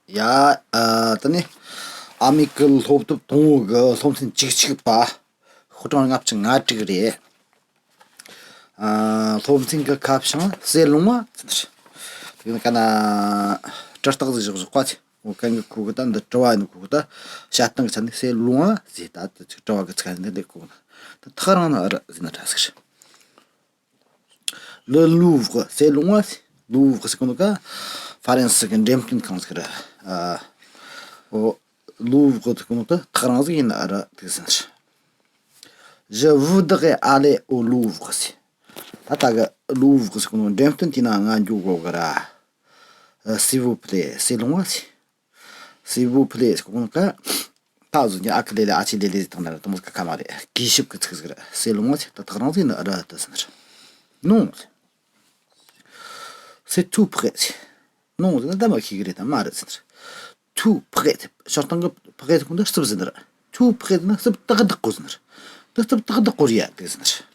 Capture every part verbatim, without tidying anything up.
ཡ། ཨ། ད་ནི་ཨ་མི་གི་སློབ་དེབ་དང་པོ་གི་སློབ་ཚན་བཅུ་གཅིག་པ། ཧུ་ཀྲང་ལྔ་བཅུ་ང་དྲུག་རེད། ཨ། སློབ་ཚན་གི་ཁ་བྱང་གསེར་ལུང་བ་ཟེར། དེ་ནི་ག་ན་དྲི་རྟགས་ཟིག་བཞག་བཞག་པ་ཚེ། འོ། གན་གི་ཁུ་གི་ད་འདི་དྲི་བ་ཡིན་ཁུ་གི་ད་བྱ་སྟངས་གི་ཆ་ནས་གསེར་ལུང་བ་ཟེར། ད་དེ་ཅིག་དྲི་བ་གི་ཚིག་ནི་འདི་ཁུ་གི་ད་ཐག་རིང་ན་རི་ཟེར་ན་འདྲ་ཟིག་རེད། Le Louvre གསེར་ལུང་བ་ཟེར། Louvre གསེར་གོ་ནོ་ཀ་ཧྥ་རན་སི་གི་འགྲེམས་སྟོན་ཁང་ཟིག་རེད། ཨ། འོ། Louvre གསེར་གོ་ནོ་ཀ་ཐག་རིང་ཟིག་ཡིན་ན་རི་དེ་ཟེར། Je voudrais aller au Louvre ཟེར། ད་ད་གི་Louvre གསེར་གོ་ནོ་འགྲེམས་སྟོན་དེ་ན་ང་འགྱོ་དགོས་གི་ར། S'il vous plaît གསེར་ལུང་བ་ཟེར། S'il vous plaît གསེར་གོ་ནོ་ཀ་ད་གཟོད་ཀྱང་ཨ་ཁུ་ལེ་ལེ་ཨ་ཅེ་ལེ་ལེ་ཟེར་དང་ན་དེ་མོ་ཟིག་ག་ཁ་མ་རེད། གུས་ཞབས་ཀྱི་ཚིག་ཟིག་རེད། གསེར་ལུང་བ་ཟེར། ད་ཐག་རིང་ཟིག་ན་རི་དེ་ཟེར་ནི་རེད། Non ཟེར། C'est tout près ཟེར། Non ཟེར་ན་ད་མ་ཤེས་གི་རེད། ད་མ་རེད་ཟེར་ནི་རེད། Tout près ཟེར། ཕྱིར་བཏང་གི་près ཟེར་གོ་ནོ་རྩིབ་ཟེར་ནི་རེད། Tout près ཟེར་ན་རྩིབ་ཏག་ཏག་གོ་ཟེར་ནི་རེད། ད་རྩིབ་ཏག་ཏག་གོ་རེད་ཡ་དེ་ཟེར་ནི་རེད།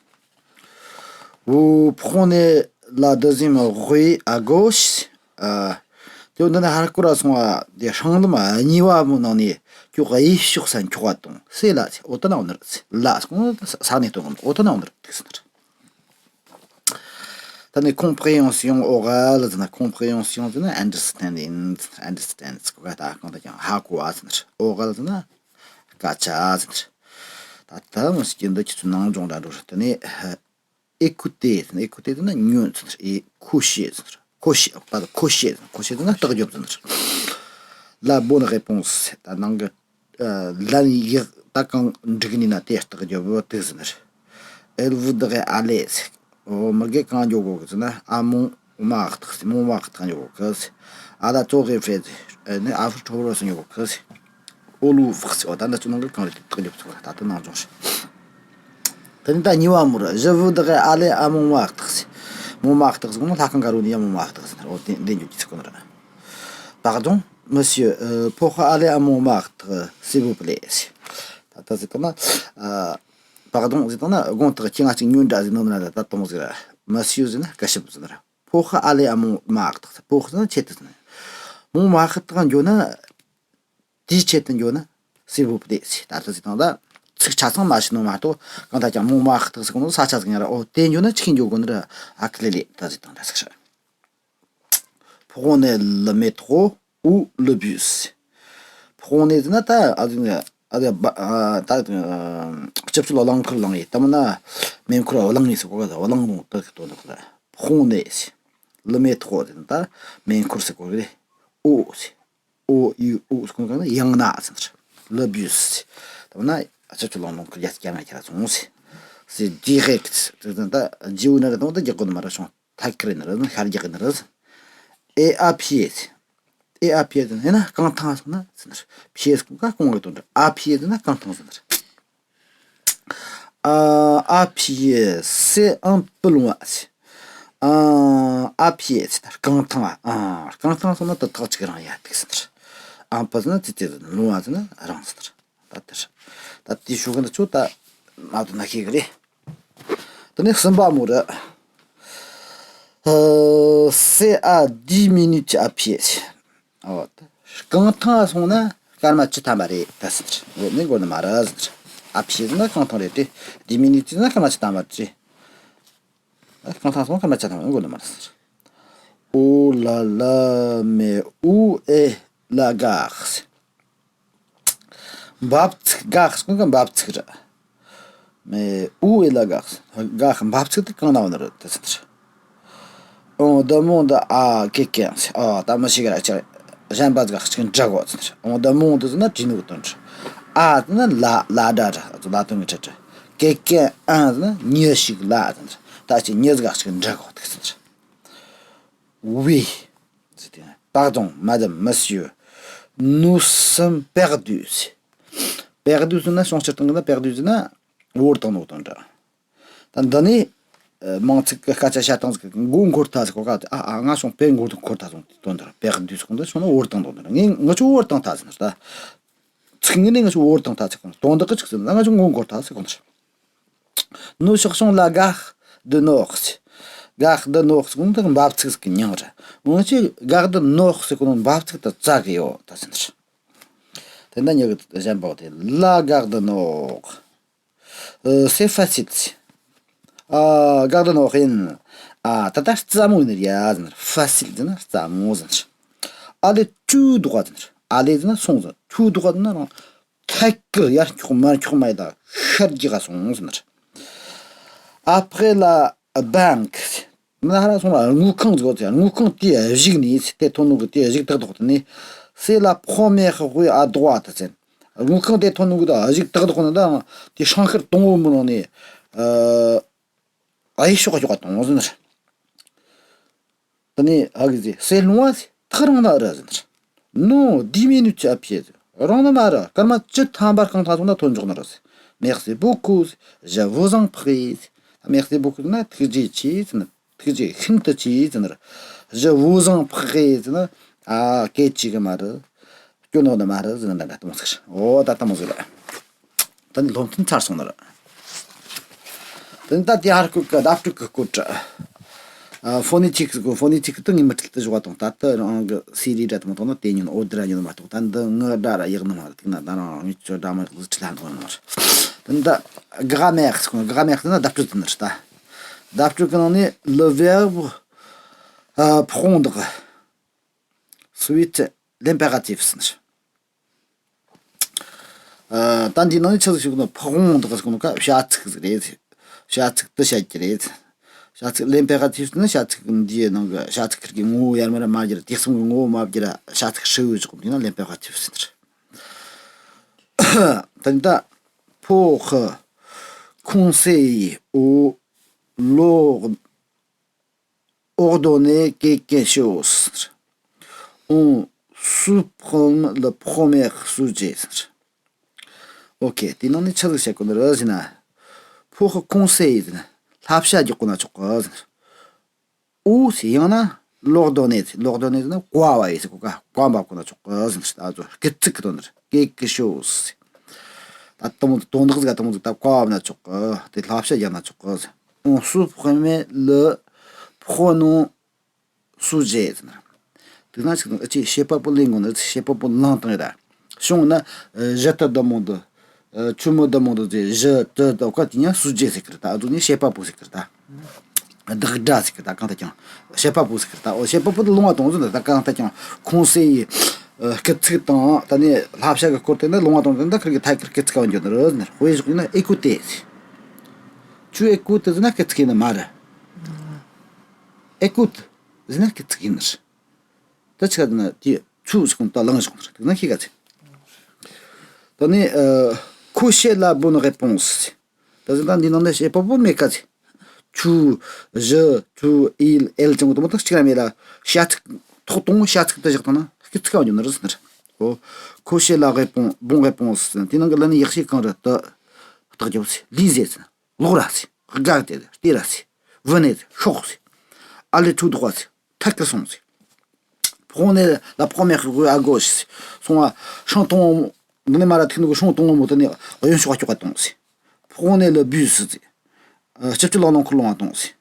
Vous prenez la deuxième rue à gauche. ཨ། དེ་འདི་ནས་ཧར་སྐོར་ར་སོང་བ་དེ་སྲང་ལམ་གཉིས་པ་མོ་ནང་ནས་ཀྱོག་གཡས་ཕྱོགས་ས་འཁྱོག་པ་དང་གསེར་ལ་ཚེ། འོ་ད་ན་འོ་ནི་རེད། ལ་སོང་ས་ནས་སྟོན་གོ། འོ་ད་ན་འོ་ནི་རེད་དེ་ཟེར་ནི་རེད། ད་ནི་compréhension orale ཟེར་ན། compréhension ཟེར་ན་understanding understand ཟེར་གོ་ག་ད་གང་ལྟར་ཀྱང་ཧ་གོ་བ་ཟེར་ནི་རེད། Orale ཟེར་ན་སྐད་ཆ་ཟེར་ནི་རེད། ད་ལྟ་མོ་ཟིག་གི་འདི་ཁྱེད་ཚོ་ནང་སྦྱོང་འདྲ་འགྲོ་རེད། དེ་ནས་Écouter ཟེར་ན། écouter ཟེར་ན་ཉོན་ཟེར་ན། ཨེ། cocher ཟེར་ན། cocher པ་ལ་cocher ཟེར་ན། cocher ཟེར་ན་རྟགས་རྒྱོབ་ཟེར་ན། La bonne réponse ད་ནང་གི་ཨ་ལན་ཡག་ད་གང་འགྲིག་ནི་ན་དེ་རྟགས་རྒྱོབ་དེ་ཟེར་ན། Elle voudrait aller ཟེར། འོ། མི་གེ་གང་འགྱོ་དགོས་གི་ཟེར་ན། À Montmartre ཟེར། Montmartre གང་འགྱོ་དགོས་གི་ཟེར། À la Tour Eiffel ཟེར། ཨ་ནི་ཨ་ཧྥིལ་ཊོར་ཟེར་འགྱོ་དགོས་གི་ཟེར། Au Louvre ཟེར། འོ་ད་འདི་ཚོ་ནང་གི་གང་རེད་དེ་རྟགས་རྒྱོབ་ཚུགས་ད་ལྟ་ནང་སྦྱོང་ཞིག་དེ་ནི་ད་གཉིས་པ་མོ་ར། Je voudrais aller à Montmartre ཟེར། Montmartre ཟེར་གོ་ནོ་ལྷ་ཁང་ག་རུ་ནི་ཡ་Montmartre ཟེར་ན། འོ་དེ་འདི་འགྱོ་རྒྱུ་ཚིག་གོ་ནོ་ར། Pardon monsieur, euh, pour aller à Montmartre, s'il vous plaît ཟེར། ད་ལྟ་ཟེར་གི་ན། ཨ། Pardon ཟེར་དང་ན་དགོངས་དག་ཁྱེད་ང་གཅིག་ཉོན་དྲ་ཟེར་ནོ་ན། ད་ད་དོང་ཟེར་ར། Monsieur ཟེར་ན་སྐུ་ཞབས་ཟེར་ན་ར། Pour aller à Montmartre ཟེར། Pour ཟེར་ན་ཆེད་དུ་ཟེར་ན། Montmartre གང་འགྱོ་ན། དེའི་ཆེད་དུ་འགྱོ་ན། S'il vous plaît ཟེར། ད་ལྟ་ཟེར་དང་ད་ཚིག་ཆ་ཚང་མ་ཤེས་ནོ་མ་གཏོགས་གང་ལྟར་ཀྱང་Montmartre ཟེར་གོ་ནོ་ས་ཆ་ཟིག་ཡིན་ར། འོ་དེ་འགྱོ་ན་ཆི་གི་འགྱོ་དགོས་ནི་ར། ཨ་ཁུ་ལེ་ལེ་ད་ཟེར་དང་ད་ཟེར་ཤག Prenez le métro ou le bus. Prenez ཟེར་ན་ད་ཨ་ཟེར་ན་ཨ་ཟེར་ཨ་ད་སྤྱི་སྤྱོད་རླངས་འཁོར་ལངས་ཡས། ད་མིན་ན་མེ་འཁོར་བ་ལངས་ཡས་ཟེར་གོ་ག་ད་བ་ལང་རུང་ད་གི་དོན་དག་ལ། Prenez ཟེར། Le métro ཟེར་ན་ད་མེ་འཁོར་ཟེར་གོ་གི་རེད། Ou ཟེར། Ou, ou ཟེར་གོ་ག་ན་ཡང་ན་ཟེར་ན། Le bus ཟེར། ད་མིན་ན་སྤྱི་སྤྱོད་རླངས་འཁོར་རྒྱ་སྐྱ་ང་ཁྱེར་སོང་ཟེར། C'est direct ཟེར་ན་ད་ཇིའུ་ན་ར་དང་ད་རྒྱག་གོ་ནི་མ་ར་སོང་། ཐད་ཀར་ཡིན་ནི་རེད། ཤར་རྒྱག་ཡིན་ནི་རེད། Et à pied ཟེར། Et à pied ཟེར་ན་ཡིན་ན་རྐང་ཐང་སོང་ན་ཟེར་ནི་རེད། Pied ཟེར་ན་རྐང་གི་དོན་རེད། À pied ཟེར་ན་རྐང་ཐང་ཟེར་ནི་རེད། ཨ། À pied c'est un peu loin ཟེར། ཨ། À pied ཟེར་ན་རྐང་ཐང་། ཨ། རྐང་ཐང་སོང་ན་ད་ཐག་ཅིག་རིང་ཡ་ཐུག་ཟེར་ནི་རེད། Un peu ཟེར་ན་ཙི་ཙི་ཟེར་ནི། Loin ཟེར་ན་རིང་ཟེར་ནི་རེད། ད་དེར་ད་དེ་ཞུ་གི་འདི་ཚོ་ད་མ་གཏོགས་ན་ཤེས་གི་རེད། དེ་ནས་གསུམ་པ་མོ་ར། Euh, c'est à dix minutes à pied. ཨོ། རྐང་ཐང་སོང་ན་སྐར་མ་བཅུ་ཐམ་པ་རེད་ད་ཟེར། འོ་ནི་འགོར་ནི་མ་རེད་ཟེར། À pied ཟེར་ན་རྐང་ཐང་རེད་དེ། Dix minutes ཟེར་ན་སྐར་མ་བཅུ་ཐམ་པ་རེད། རྐང་ཐང་སོང་སྐར་མ་བཅུ་ཐམ་པ་འགོར་ནི་མ་རེད་ཟེར། Oh là là, mais où est la gare? འབབ་ཚིགས། Gare ཟེར་གོ་ག་འབབ་ཚིགས་རེད། Mais où est la gare? Gare འབབ་ཚིགས་དེ་གང་ན་ཡོད་ནི་རེད་ད་ཟེར། On demande à quelqu'un ཟེར། ཨ། ད་མི་ཞིག་ར་ཅིག་གཞན་པ་ཟིག་ག་ཅིག་འདྲི་དགོས་ཟེར། On demande ཟེར་ན་དྲིས་ནོ་གི་དོན་རེད། À ཟེར་ན་ལ་ལ་སྒྲ་རེད། ལ་དོན་གྱི་ཕྲད་རེད། Quelqu'un ཟེར་ན་མྱི་ཞིག་ལ་ཟེར། ད་ཅིག་མྱི་ཟིག་ག་ཅིག་འདྲི་དགོས་ཟེར། Oui. Pardon, madame, monsieur, nous sommes perdus. Perdus ཟེར་ན་སོང་ཕྱིར་བཏང་གི་ན། Perdu ཟེར་ན་བོར་བཏང་ནོ་དང་འདྲ། ད་འདི་ནི་ཨ་མིང་ཚིག་གི་སྐད་ཆ་བཤད་སྟངས་ཟིག་གི་མགོ་འཁོར་ཐལ་ཟེར་གོ་ག་ཨ་ཨ་ང་སོང་པའི་མགོ་འཁོར་ཐལ་སོང་དོན་དག Perdu ཟེར་གོ་འདི་སོང་ན་བོར་བཏང་དོན་དག་ངས་ང་ཆོ་བོར་བཏང་ཐལ་ཟེར་ན་ད། ཚིག་ངོས་ནས་ང་ཆོ་བོར་བཏང་ཐལ་ཟེར་གོ་དོན་དག་གི་ཚིག་ཟེར་ན་ང་ཆོ་མགོ་འཁོར་ཐལ་ཟེར་གོ་འདི། Nous cherchons la gare du Nord. garde-nord ཟེར་གོ་ནོ་འདི་འབབ་ཚིགས་ཟིག་གི་མྱིང་རེད། འོན་ཀྱང་garde-nord ཟེར་གོ་ནོ་འབབ་ཚིགས་དེ་བཙལ་གི་ཡོད་ད་ཟེར་ནི་རེད། དེ་འདྲ་ཉག་གི་གཞན་པ་དེ་la garde-nord. Euh, c'est facile. ཨ། garde-nord ཡིན། ཨ། ད་ལྟ་སླ་མོ་ཡིན་ནི་རེད་ཟེར་ནི་རེད། facile ཟེར་ན་སླ་མོ་ཟེར་ནི་རེད། Aller tout droit ཟེར་ནི་རེད། Aller ཟེར་ན་སོང་ཟེར། Tout droit ཟེར་ན་རང་ཐད་ཀར་ཡར་འཁྱོག་མར་འཁྱོག་མ་ཡིན་ད་ཤར་རྒྱག་ག་སོང་ཟེར་ནི་རེད། Après la banque. ང་ཧ་ར་སོང་ལ་དངུལ་ཁང་ཟིག་ཡོད་ཚེ། དངུལ་ཁང་དེའི་གཞུག་ནས་དེ་ཐོན་ནོ་གི་དེའི་གཞུག་ཏག་ཏག་དེ་ནས། C'est la première rue à droite ཟེར། དངུལ་ཁང་དེ་ཐོན་ནོ་གི་ད་གཞུག་ཏག་ཏག་ནི་ད་དེ་ཤང་ཤར་དང་པོ་མི་ནང་ནས། ཨ། གཡས་ཕྱོགས་ཕྱོགས་ག་དང་ཟེར་ནི་རེད། དེ་ནས་ཧ་གི་ཟེར། C'est loin ཟེར། ཐག་རིང་ན་རེད་ཟེར་ནི་རེད། Non, dix minutes à pied ཟེར། རིང་ནི་མ་རེད། སྐར་མ་བཅུ་ཐམ་པ་རྐང་ཐང་སོང་ན་ཐོན་འཇོག་ནི་རེད་ཟེར། Merci beaucoup ཟེར། Je vous en prie ཟེར། Merci beaucoup ཟེར་ན་ཐུགས་རྗེ་ཆེ་ཟེར་ནི། ཐུགས་རྗེ་ཤིན་ཏུ་ཆེ་ཟེར་ནི་རེད། Je vous en prie ཟེར་ན། ཨ། སྐད་ཅིག་གི་མ་རེད། སྐྱོན་ནོ་ནི་མ་རེད་ཟེར་ནི་འདྲ་འདྲ་དེ་མོ་ཟིག་རེད། འོ་ད་དེ་མོ་ཟིག་རེད། ད་ནི་སློབ་ཚན་ཚར་སོང་ནི་རེད། དེ་ནི་ད་དེ་ཧར་སྐོར་གི་བརྡ་སྤྲོད་ཀྱི་སྐོར་རེད། ཨ། ཕོ་ནེ་ཊིག་སི་གི། ཕོ་ནེ་ཊིག་སི་དེ་ངས་མུ་མཐུད་དུ་ཞུ་བ་དང་། ད་ལྟ་རང་གི་སི་ཌི་འདྲ་དེ་མོ་དང་ན་དེ་ཉོན། ཨོ་དེ་ར་ཉོན་མ་གཏོགས། ད་འདི་ངའི་སྒྲ་ར་ཡག་ནི་མ་རེད། ཐིག་ན་ད་རང་ངས་ཁྱོད་སྒྲ་མ་ཡག་ཟིག་ཁྲིད་ལ་འདུག་ནི་མ་རེད། དེ་ནི་ད་གྷ་ར་མེར་ཟེར་གོ་ནོ། གྷ་ར་མེར་ཟེར་ན་བརྡ་སྤྲོད་ཟེར་ནི་རེད་ད། བརྡ་སྤྲོད་ཀྱི་ནང་ནས་le verbe ཨ། prendre suite l'impératif ཟེར་ནི་རེད། ཨ། ད་འདིའི་ནང་ནས་ཆི་ཟིག་ཞུ་གི་ན། prendre ཟེར་གོ་ནོ་ཀ་བྱ་ཚིག་ཟིག་རེད། བྱ་ཚིག་དེ་བཤད་རྒྱུ་རེད། བྱ་ཚིག l'impératif ནི་བྱ་ཚིག་འདིའི་ནང་གི་བྱ་ཚིག་ཁིར་གི་ངོ་བོ་ཡར་མར་མ་བསྒྱུར། དུས་གསུམ་གི་ངོ་བོ་མ་བསྒྱུར། བྱ་ཚིག་ཧྲིལ་བོ་ཟེར་གོ་ནོ་དེའི་ནང་l'impératif ཟེར་ནི་རེད། ད་ནི་ད། Pour conseiller ou l'or ordonner quelque chose, on supprime le premier sujet. ཨོ་ཁེ། དེའི་ནང་ནས་ཆི་ཟིག་བཤད་གོ་ནི་རེད་ཟེར་ན། Pour conseiller ཟེར་ན་བསླབ་བྱ་རྒྱག་གོ་ན་ཆོག་གི་ཟེར། Ou ཟེར། ཡང་ན་l'ordonner ཟེར། L'ordonner ཟེར་ན་བཀའ་ཕབ་ཡེ་ཟེར་གོ་ཀ། བཀའ་འབབ་གོ་ན་ཆོག་གི་ཟེར། ད་ཚོ་སྐུལ་ཚིག་གི་དོན་རེད། Quelque chose ཟེར། ད་དེ་མོ་དོན་དག་ཟིག་ག་དེ་མོ་ཟིག་ད་བཀའ་ཕབ་ན་ཆོག་གི། དེ་བསླབ་བྱ་རྒྱག་ན་ཆོག་གི་ཟེར། On supprime le premier sujet ཟེར་ན། དེ་ན་ཞིག་ཨ་ཅེ་བྱེད་པ་པོ་ལེན་དགོས་ནི། བྱེད་པ་པོ་ལེན་བཏང་ཡོད་ད། བྱུང་ན། Je te demande, tu me demandes ཟེར། je te དེ་ཀ་དེ་ཡང་sujet ཟེར་གི་རེད་ད། ཨ་ཚོ་ནི་བྱེད་པ་པོ་ཟེར་གི་རེད་ད། བདག་སྒྲ་ཟེར་གི་རེད་ད། གང་ལྟར་ཀྱང་བྱེད་པ་པོ་ཟེར་གི་རེད་ད། འོ་བྱེད་པ་པོ་དེ་ལུང་བ་དང་ཟེར་ད། གང་ལྟར་ཀྱང་conseiller སྐུལ་ཚིག་དང་ད་ནི་བསླབ་བྱ་གི་སྐོར་དེ་ནི་ལུང་བ་དང་ཟེར་ད། ཁིར་གི་ཐད་ཀར་སྐུལ་ཚིག་ག་བ་འཇོག་ནི་རེད་ཟེར་ན། དཔེ་བཞག་ཡིན་ན་écoutez ཟེར། Tu écoutes ཟེར་ན་སྐུལ་ཚིག་ཡིན་ནི་མ་རེད། Écoute ཟེར་ན་སྐུལ་ཚིག་ཡིན་ནི་རེད། ད་ཆི་ག་ཟེར་ན་དེ་ཚུ་ཟེར་གོ་ནོ་ད་ལངས་བཞག་ནི་རེད། དེ་ན་ཤེས་ག་ཚེ། ད་ནི་ཨ། Cocher la bonne réponse ཟེར། ད་ཟེར་ད་འདི་ནང་ན་བྱེད་པ་པོ་མེད་ག་ཚེ། Tu, je, tu, il, elle ཅང་གི་དེ་མོ་ད་གཅིག་ར་མེད་ལ། བྱ་ཚིག་ཐོག་དང་བྱ་ཚིག་དེ་བཞག་ཐང་ན་སྐུལ་ཚིག་ག་བ་འཇོག་ནི་རེད་ཟེར་ནི་རེད། འོ། Cocher la réponse, bonne réponse ཟེར་ན་དེའི་ནང་གི་ལ་ནི་ཡག་ཤོས་གང་རེད་ད། བརྟག་རྒྱབ་ཟེར། Lisez ཟེར་ན། ཀློག་ར་ཟེར། དགའ་སྟེ་ལྟོས་ར་ཟེར། Venez ཤོག་ཟེར། Allez tout droit ཟེར། ཐད་ཀར་སོང་ཟེར། Prenez la première rue à gauche ཟེར། སོང་བ་ཤིང་སྡོང་བོ་འདི་ནས་མར་ཐུག་ནི་གི་ཤིང་སྡོང་བོ་དེ་ནས་གཡོན་ཕྱོགས་ཀ་ཕྱོགས་ཀ་གཏོང་ཟེར། Prenez le bus ཟེར། ཨ། སྐྱིད་སྡུག་ལག་ནང་འཁོར་ལོང་བ་གཏོང་ཟེར།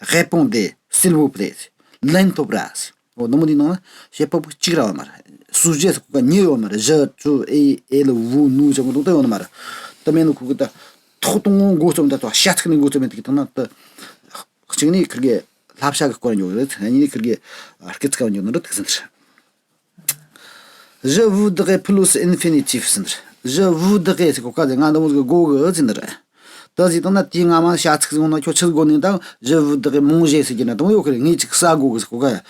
Répondez, s'il vous plaît ཟེར། ལན་ཐོབ་ར་ཟེར། འོ་ནི་མོ་འདི་ནང་ན་བྱེད་པ་པོ་གཅིག་ར་བ་མ་རེད། Sujet ཟེར་གོ་ཀ་གཉིས་ཡོད་མ་རེད། Je, tu, il, elle, vous, nous ཅང་གི་དོན་དག་ཡོད་ནི་མ་རེད། དེ་མེད་ནི་ཁུ་གི་ད་ཐོག་དང་པོ་འགོ་རྩོམ་ད་ཚོ་བྱ་ཚིག་ནས་འགོ་རྩོམ་མེད་དེ་གི་དང་ན་ད། གཅིག་ནས་ཁིར་གི་བསླབ་བྱ་གི་སྐོར་འཇོག་རེད། གཉིས་ནས་ཁིར་གི་སྐུལ་ཚིག་ག་འཇོག་ནི་རེད་དེ་ཟེར། Je voudrais plus infinitif ཟེར། Je voudrais ཟེར་གོ་ཀ་ཟེར། ང་འདི་མོ་ཟིག་དགོ་གི་ཟེར་ནི་རེད། ད་ཟེར་བཏང་ན་དེའི་སྔ་མ་བྱ་ཚིག་ཟིག་ཡོང་ན་ཁྱོད་ཆི་ཟིག་དགོ་ནི་ད། Je voudrais manger ཟེར་གྱི་ན་དེ་མོ་ཡོད་གི་རེད། ངས་ཅིག་ཟ་དགོ་གི་ཟེར་གོ་ཀ།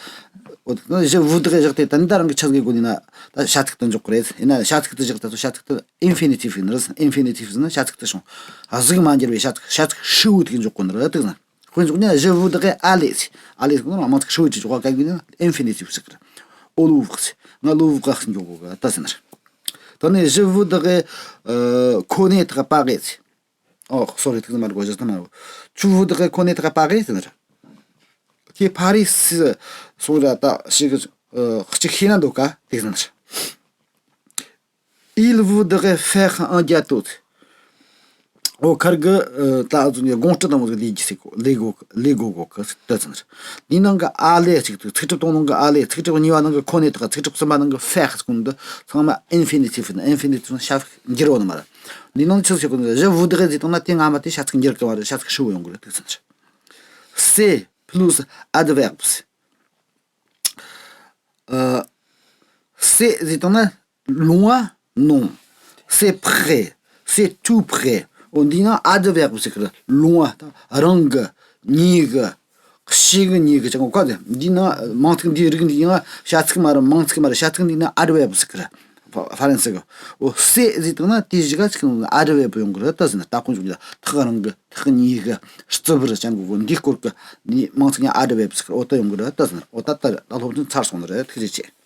འོ་ད་je voudrais བཞག་སྟེ་ད་ནི་ད་རང་གི་ཆི་ཟིག་དགོ་ནི་ན་ད་བྱ་ཚིག་དེ་འཇོག་གི་རེད། ཡིན་ན་བྱ་ཚིག་དེ་བཞག་ད་ཚོ་བྱ་ཚིག་དེ་infinitif ཡིན་ནི་རེད། Infinitif ཟེར་ན་བྱ་ཚིག་དེ་བྱུང་། གཟུགས་མ་འགྱུར་བའི་བྱ་ཚིག་བྱ་ཚིག་ཧྲིལ་བོ་དེ་འཇོག་གོ་ནི་རེད་དེ་ཟེར། དཔེ་འཇོག་ནས། Je voudrais aller ཟེར། Aller ཟེར་གོ་ནོ་མང་ཚིག་ཧྲིལ་བོ་ཅིག་འཇོག་ག་གལ་ཡིན་ན་infinitif ཟེར་གི་རེད། Au Louvre ཟེར། ང་ལུ་བྷྲ་ཟེར་འཇོག་གོ་གི་ད་ཟེར་ནི་རེད། ད་ནི་je voudrais ཨ་connaître Paris ཟེར། ཨོ་sorry དེ་ཚོ་མ་རེད་གོ། གཞི་རྩ་མ་རེད་གོ། Tu voudrais connaître Paris ཟེར་ནི་རེད། དེ་Paris སོང་ར་ད་ཞིག་གི་ཨ་གཅིག་ཤེས་ན་འདུག་ག་དེ་ཟེར་ནི་རེད། Il voudrait faire un gâteau ཟེར། འོ་ཁར་གི་ད་ཨ་ཙུ་ནི་དགོངས་སྤྲོད་དང་པོ་ལས་ཀྱི་ཟེར་གོ་ལས་གོ་ལས་གོ་གོ་གི་ཟེར་དུ་ཟེར། འདི་ནང་གི་ཨ་ལས་གཅིག་ཏུ་ཚིག་གྲུབ་དང་ནང་གི་ཨ་ལས། ཚིག་གྲུབ་གཉིས་པ་ནང་གི་ཁོ་ནས་དག་ཚིག་གྲུབ་གསུམ་པ་ནང་གི་ཧྥེ་ཟེར་གོ་འདི་ཚང་མ་infinitif ཡིན། infinitif ན་བྱ་ཚིག་འགྱུར་བ་ནི་མ་རེད། འདི་ནང་ཆི་ཟེར་གོ་འདི་je voudrais ཟེར་དང་ན་དེ་སྔ་མ་དེ་བྱ་ཚིག་འགྱུར་གི་མ་རེད། བྱ་ཚིག་ཧྲིལ་བོ་ཡོང་གི་རེད་དུ་ཟེར། C'est plus adverbes. ཨ། C'est ཟེར་དང་ན་loin, non. C'est près, c'est tout près. འོ་འདི་ན་adverbe ཟེར་གི་རེད། loin ད་རིང་གི། ཉེ་གི། ཕྱི་གི། ཉེ་གི་ཅང་གོ་ག་ཟེར། འདི་ན་མིང་ཚིག་འདིའི་རིགས་འདི་ཡང་བྱ་ཚིག་མ་རེད། མིང་ཚིག་མ་རེད། བྱ་ཚིག་འདི་ན་adverbe ཟེར་གི་རེད། ཧྥ་ཧྥ་རན་སི་གི། འོ་c'est ཟེར་དང་ན་དེ་གཞི་ག་ཅིག་adverbe ཡོང་གི་རེད་ད་ཟེར་ན། ད་ཁོང་ཚོ་ལ་ཐག་རིང་གི། ཐག་ཉེ་གི། རྩིབ་རི་ཅང་གོ་གོ་འདི་སྐོར་གི་འདི་མིང་ཚིག་ཡང་adverbe ཟེར་གི་རེད། འོ་ད་ཡོང་གི་རེད་ད་ཟེར་ན། འོ་ད་ད་ད་སློབ་ཚན་ཚར་སོང་ནི་རེད། ཐུགས་རྗེ་ཆེ།